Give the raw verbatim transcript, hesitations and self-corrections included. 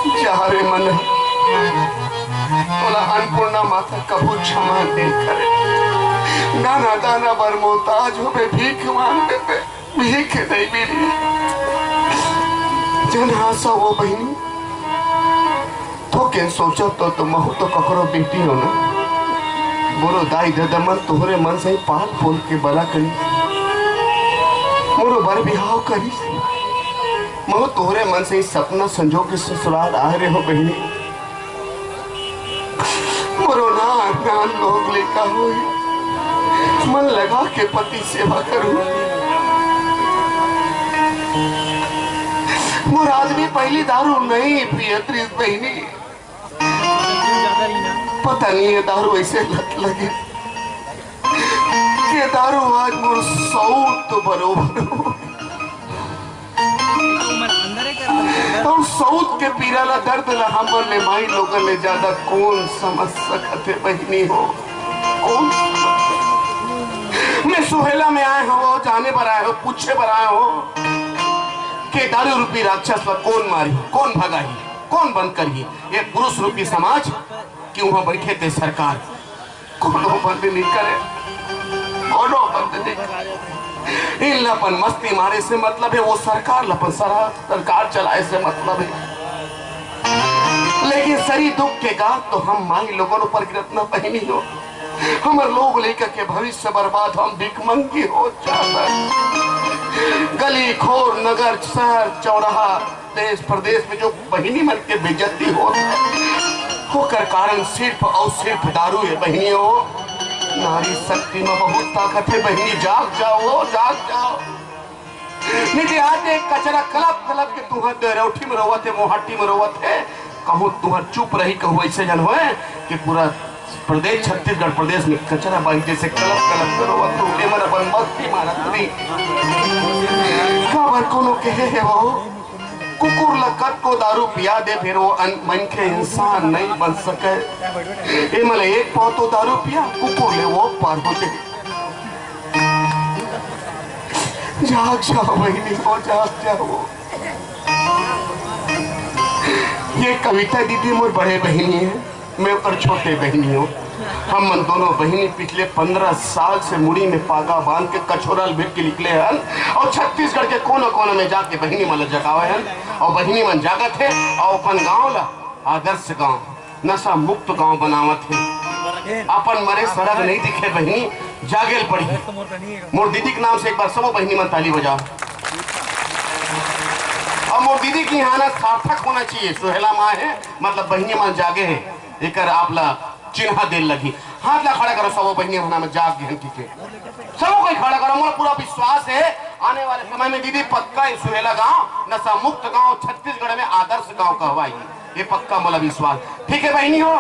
जा रे मन, तोला अन्नपूर्णा माता कभू क्षमा नहीं करे। नाना दाना बर मोहताज होबे, भीख मांगबे बे, भीख नहीं मिली। जन हाँसा वो बहिनी, थोकिन सोचा तो, तो महू तो ककरो बेटी हो ना। मोरो दाई ददा मन तोहरे मन से ही पाल पोल के बला करी, मोरो बर बिहाव करी। महू तोहरे मन से ही सपना संजो के ससुराल आए रहे हो बहिनी। मोरो नान नान लोग लेका होई, मन लगा के पति सेवा करूं। मोर आदमी पहली दारू नहीं पियत रिस बहिनी, पता नहीं ये दारू ऐसे लत लगे, ये दारू आज मोर सौत तो बरोबर हो। अउ सौत के पीरा ला, दर्द ला हमर ले माई लोगन ले ज्यादा कौन समझ सकत हे बहिनी हो? कौन? मैं सुहेला में आए हो, जाने बर आए हो, पूछे बर आए हो कि दारू रूपी राक्षस ला कौन मारी, कौन भगाही, कौन बंद करही? ये पुरुष रूपी समाज कि उहाँ बैठे ते सरकार, कोनो बंद नहीं करे, कोनो बंद नहीं करे। इन ला अपन मस्ती मारे से मतलब है, वो सरकार ला अपन सरा-, सरकार चलाए से मतलब है। लेकिन सरी दुख के का तो हम माई लोगन ऊपर गिरत ना बहिनी हो। हमर लोग लइका के भविष्य बर्बाद, हम भिखमंगी हो जात। गली खोर, नगर, शहर, चौराहा, देश प्रदेश में जो बहिनी मन के बेइज्जती होत हे, ओकर कारण सिर्फ अउ सिर्फ दारू हे बहिनी हो। नारी शक्ति में बहुत ताकत हे बहिनी, जाग जाओ, जाग जाओ। नहीं तो आज एक कचरा कलप कलप के तुहर दरौठी में रोवत हे, मोहाटी में रोवत हे, कहूँ तुहर चुप रही, कहूँ ऐसे जन होए कि पूरा प्रदेश, छत्तीसगढ़ प्रदेश में कचरा बाही जैसे कलप कलप के रोवत हे, एमन अपन मस्ती मारत रही। काबर कोनो कहे हे वो, कुकुर ला कतको दारू पिया दे, फिर वो अन-, मनखे इंसान नहीं बन सके। एमन ला एक पाव तो दारू पिया, कुकुर ले वो पार हो जाए। जाग जाओ बहिनी हो, जाग जाओ। ये कविता दीदी मोर बड़े बहिनी हे, मैं ओकर छोटे बहिनी हों। हमन दोनों बहिनी पिछले पंद्रह साल से मुड़ी में पागा बांध के कछोरा ल भेज के निकले हन अउ छत्तीसगढ़ के कोना कोना में जाके बहिनी मन ल जगावे हन अउ बहिनी मन जागत हे अउ अपन गांव ला आदर्श गांव, नशा मुक्त गांव बनावत हे। अपन मरे सरग नहीं दिखे बहिनी, जागे ल पड़ही। मोर दीदी के नाम से एक बार सबो बहिनी मन ताली बजाओ। अउ मोर दीदी के यहाँ ना सार्थक होना चाहिए, सुहेला माँ हे, मतलब बहिनी मन जागे हे, एकर आप ला चिन्हा दे ल लगही। हाथ ला खड़ा करो, सबो बहिनी मन जाग गे हे, ठीक हे। सबो कोई खड़ा करो, मोला पूरा विश्वास हे, आने वाले समय में दीदी पक्का ये सुहेला गांव, नशा मुक्त गांव, छत्तीसगढ़ में आदर्श गांव कहवाही। ये पक्का मोला विश्वास। ठीक हे बहिनी हो,